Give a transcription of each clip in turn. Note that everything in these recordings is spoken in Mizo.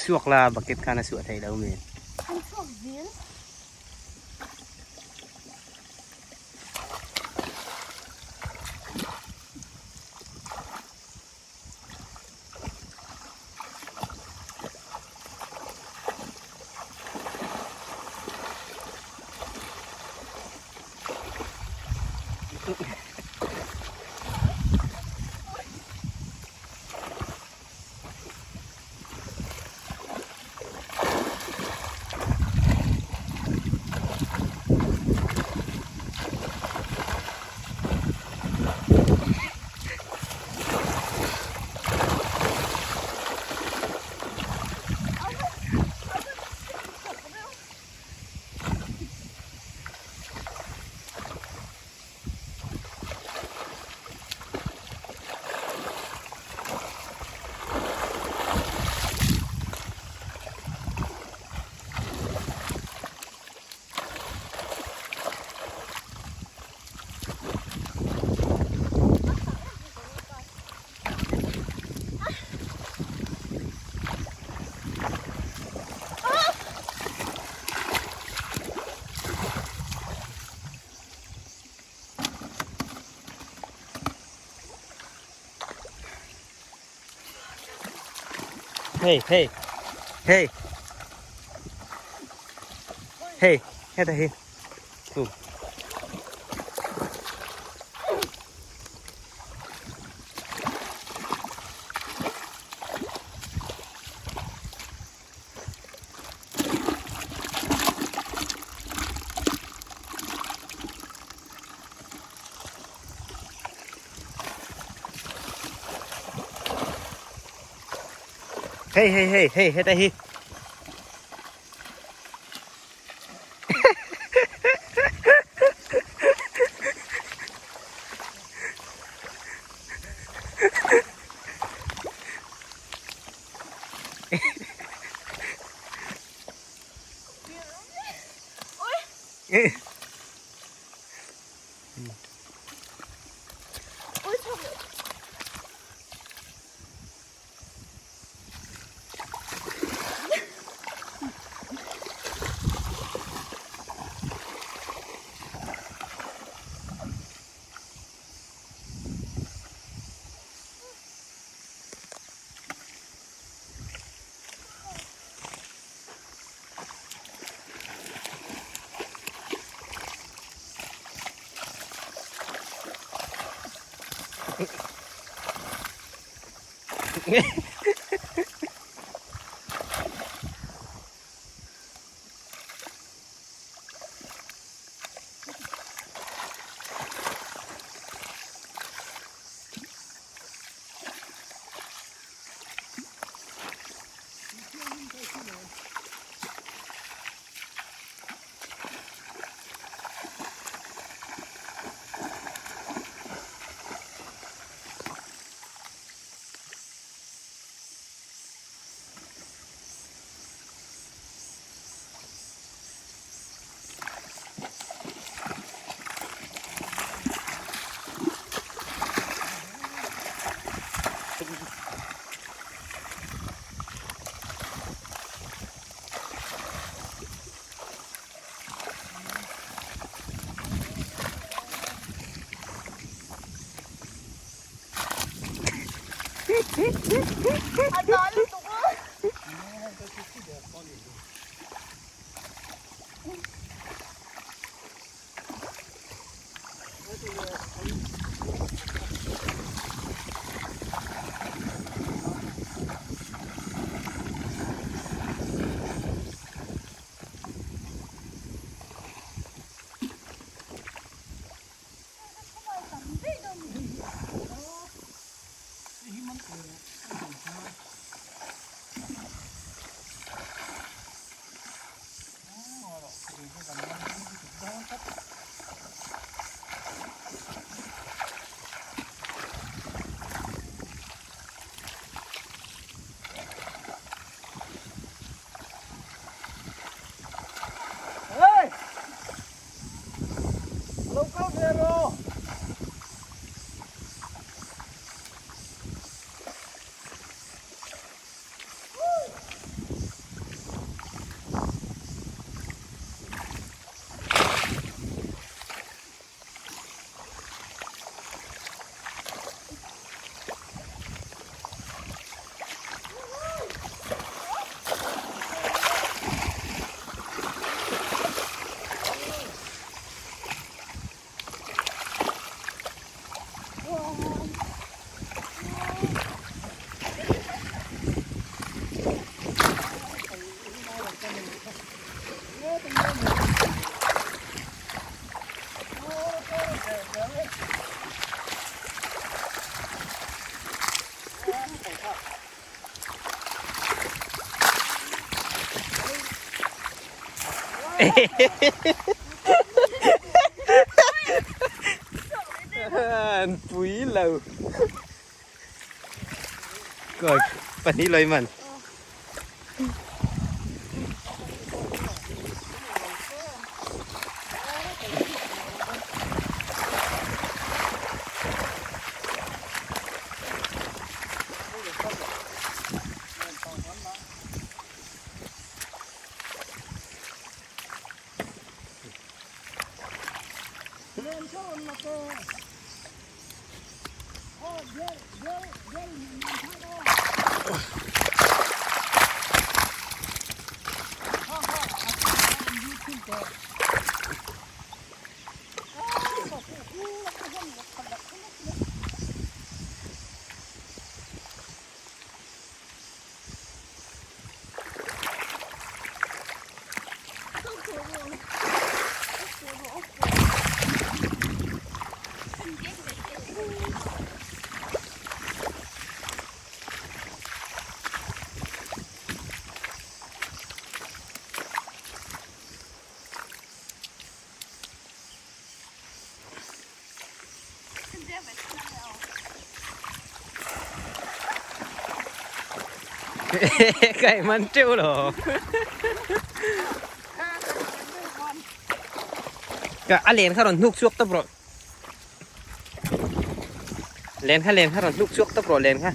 Suak la bucket khan a suah thei lo mi. An suak zel. Hey hey hey hey heta hi chu Hey hey hey hey heta hi. An pui lo. Koi pahnih loi man. Kai man teuh lo. Ka a len kha rawn hnuk chhuak tawp rawh. Len kha len kha rawn hnuk chhuak tawp rawh len kha.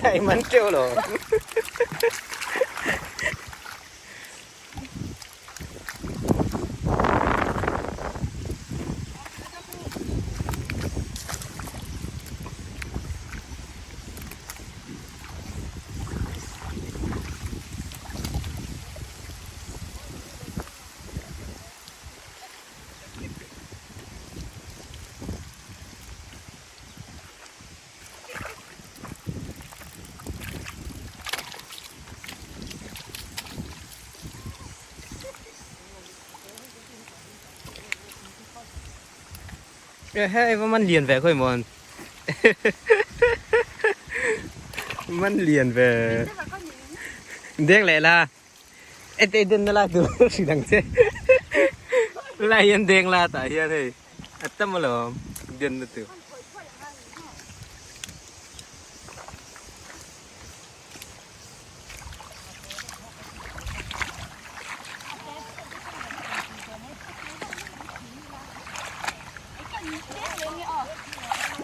Kai man teuh lo. Hei va man lian ve khawi mawn. Man lian ve. Deng leh la. Ete den na lai tur hri dang che. Lai hian deng la tah hian hei. A tam alawm den na tur.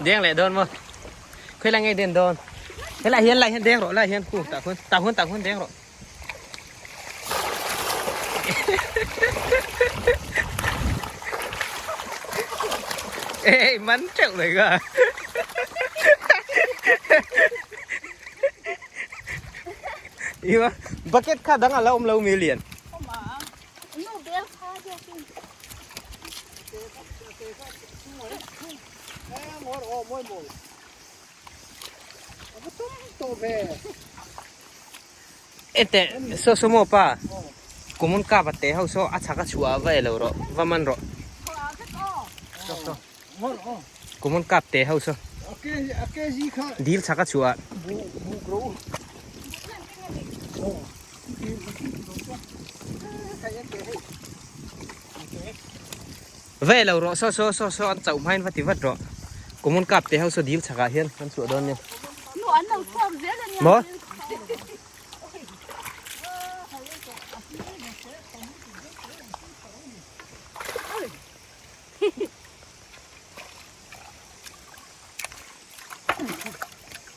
Deng leh dawn maw? Khawi lai nge den dawn? Helai hian lai hian deng rawh lai hian khu tah khuan tah khuan tah khuan deng rawh. Ê man teuh mai ka. Iwa bucket kha dang ala awm lo mi lian. Ete saw saw maw pa kumun kap a te ho saw a chhak a chhuah va elo rawh va man rawh kumun kap te ho saw dil chhak a chhuah va elo rawh saw saw saw saw an chauh hmain va ti vat rawh kumun kap te ho saw dil chhakah hian an chhuah dawn nia. Maw?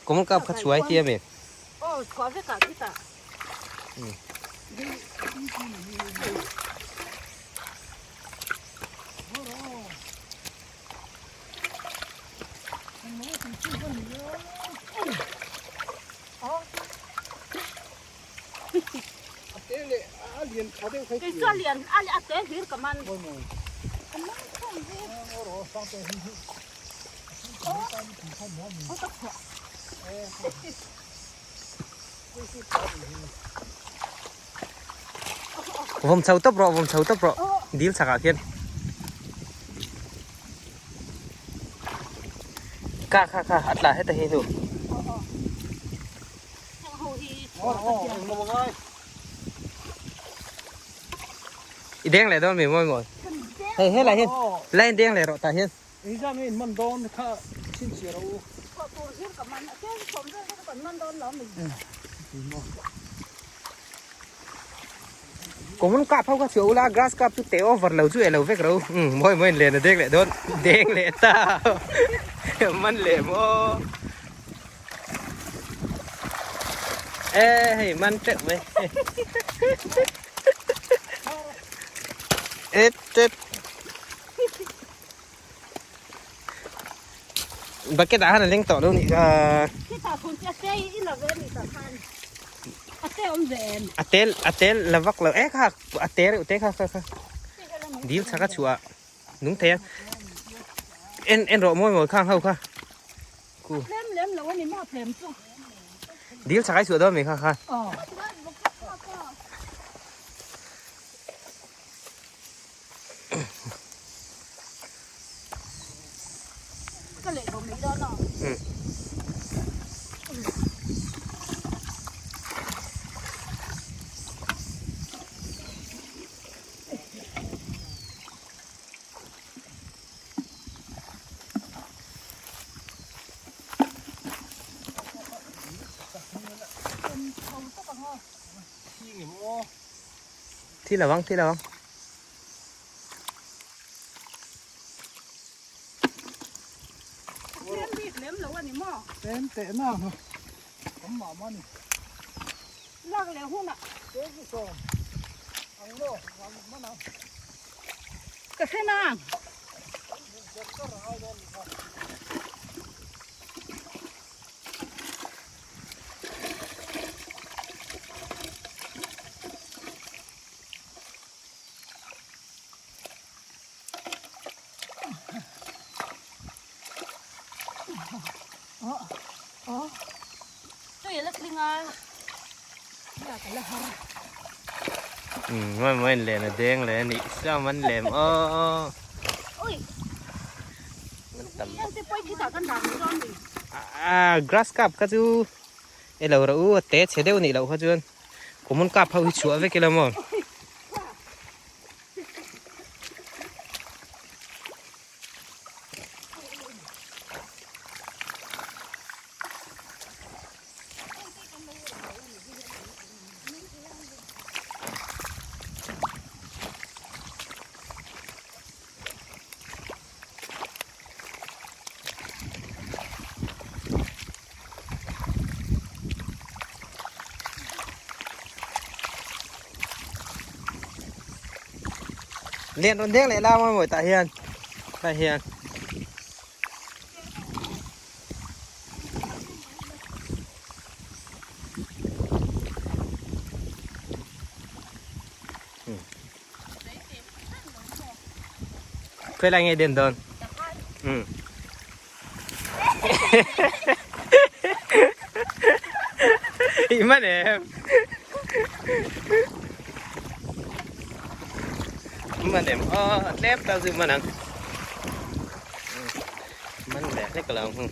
Kumun kap kha chuai tia mi. Vawm chho tawp rawh, vawm chho tawp rawh dil chhakah khian. Ka kha kha a tla heta hi hnu. I deng leh dawn mi mawi mawi. Hei helai hian lai in deng leh rawh tah hian. Common carp ho kha chhuah ula grass carp chu teh over lo chu elo vek ro umm mawi mawi in len a deng leh dawn deng leh ta man leh maw e hei man teuh mai et et Bucket ah khan a leng tawh lo nih kha. A tel a tel la vak lo e kha a te reuh te kha kha kha dil chhak a chhuah nung thei a en en rawh mawi mawi khang ho kha ku dil chhak ai chhuah dawn mai kha kha. Thi lo ang, thi lo ang. Umm mawi mawi in len a deng leh a nih chuan an lem aw. Tam a grass cup kha chu e lo rawh u a te chhe deuh nih loh kha chuan common cup ho hi chhuah vek ila maw. Lian rawn deng leh la mawi mawi tah hian tah hian. Khawi lai nge den dawn? Um. I man em? Man em? Aw, tlem tal chu man ang. Man leh hlek lo ang.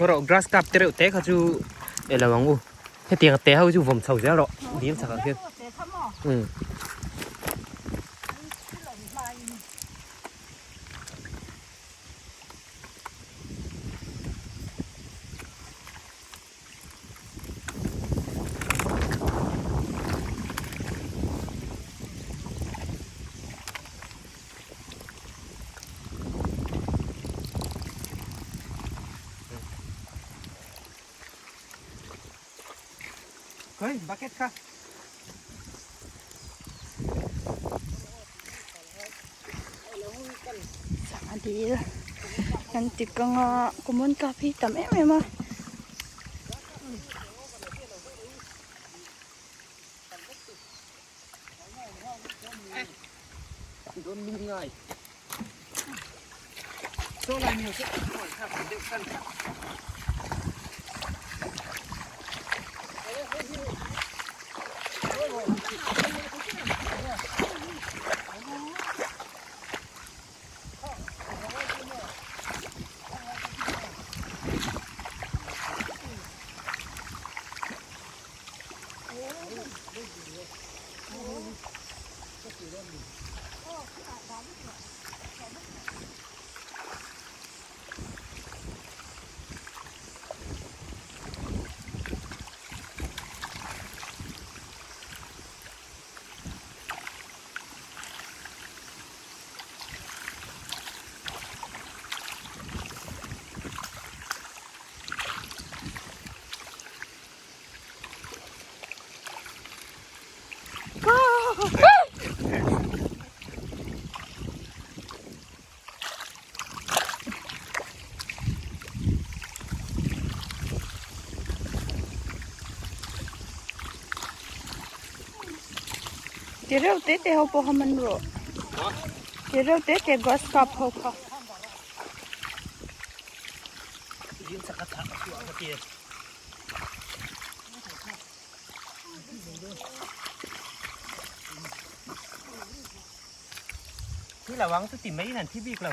Rawh grass cup te reuh te kha chu e lo ang u hetiang te ho chu vawm chho zel rawh dil chak ah khian umm. Khoi bucket kha. Sangha dil kan ti kang a common cup hi tam em em a. Ti reuh te te ho pawh kha man rawh. Ti reuh te te grass cup ho kha. Thi lo ang chu ti mai in an thi bik lo.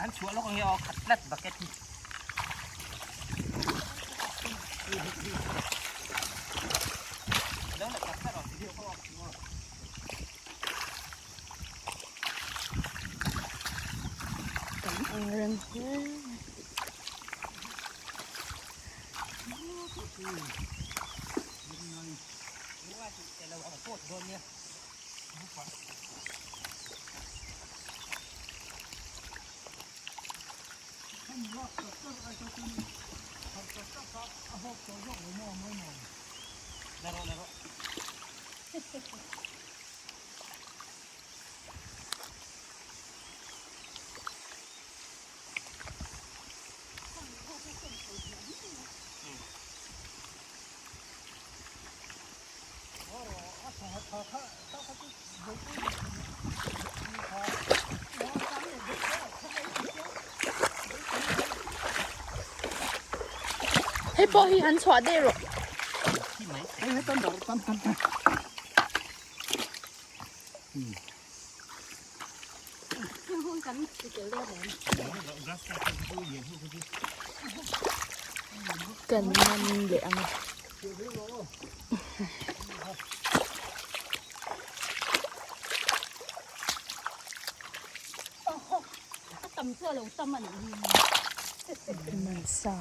An chhuah lawk ang hi aw khat tlat bucket hi. Tam ang reng hle mai. Hei pawh hi han chhuah daih rawh. Kan man leh ang a. Man sa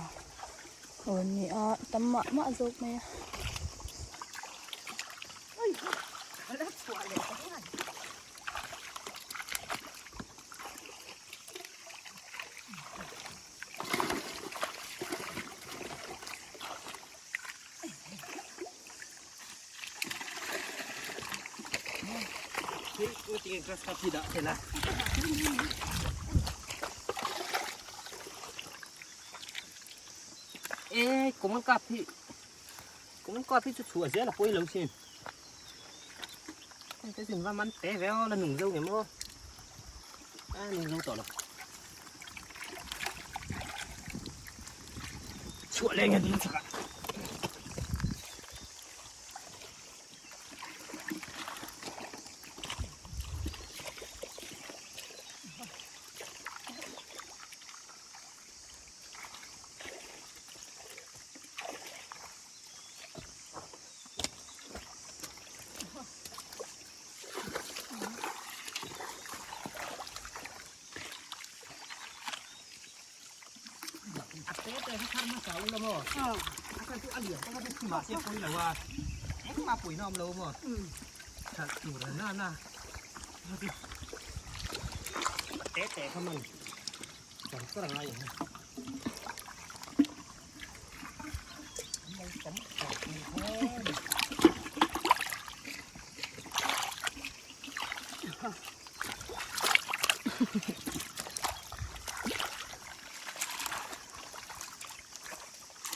aw ni a tam mah mah zawk mai a. Ê, cũng ăn cặp thì cũng ăn cặp thì chút chùa dễ là quay lâu xin cái gì mà mắn té véo là nùng dâu nhỉ mô à nùng dâu tỏ lộc chùa lên nghe đi chắc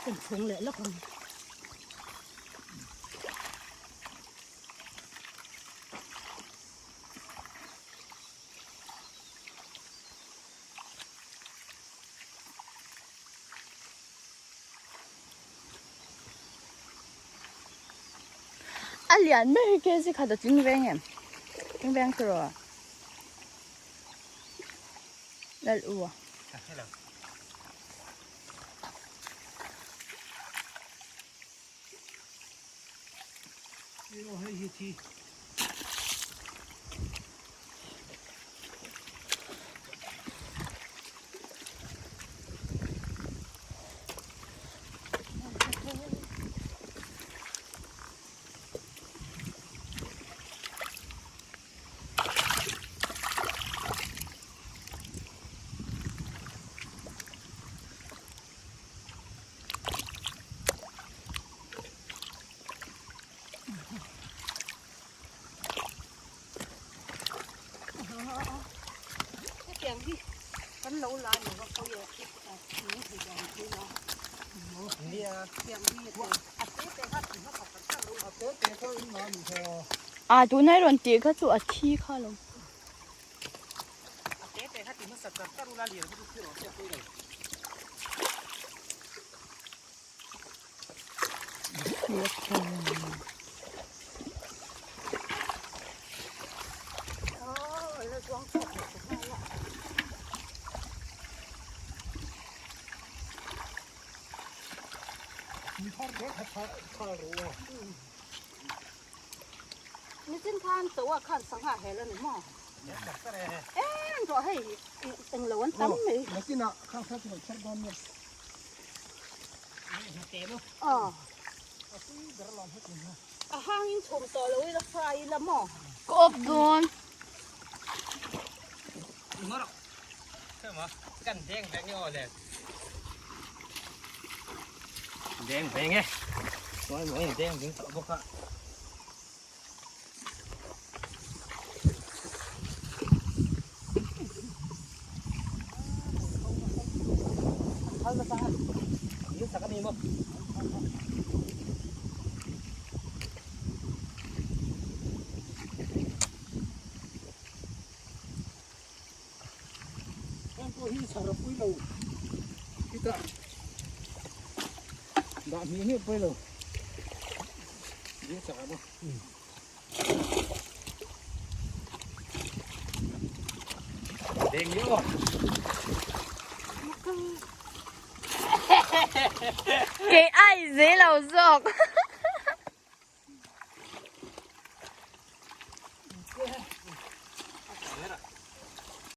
Kan chhung leh lawk ang. A lian ber hi kg khat a tling veng em? Tling veng tur aw. Lal u a. A tunai rawn tih kha chu a thi kha lo. Nichin khan chaw khan sangha hel a ni maw? Eng tawh hei englo an tam mai. Nakinah khang kha chu kan kher dawn nia. Aw. A tui ber lam heti nia. A hang in chhum tawh lo ila fry ila maw? Ka awp dawn. Deng veng e. Mawi mawi deng veng tawh bawk a. Kei ai zel lo zawk.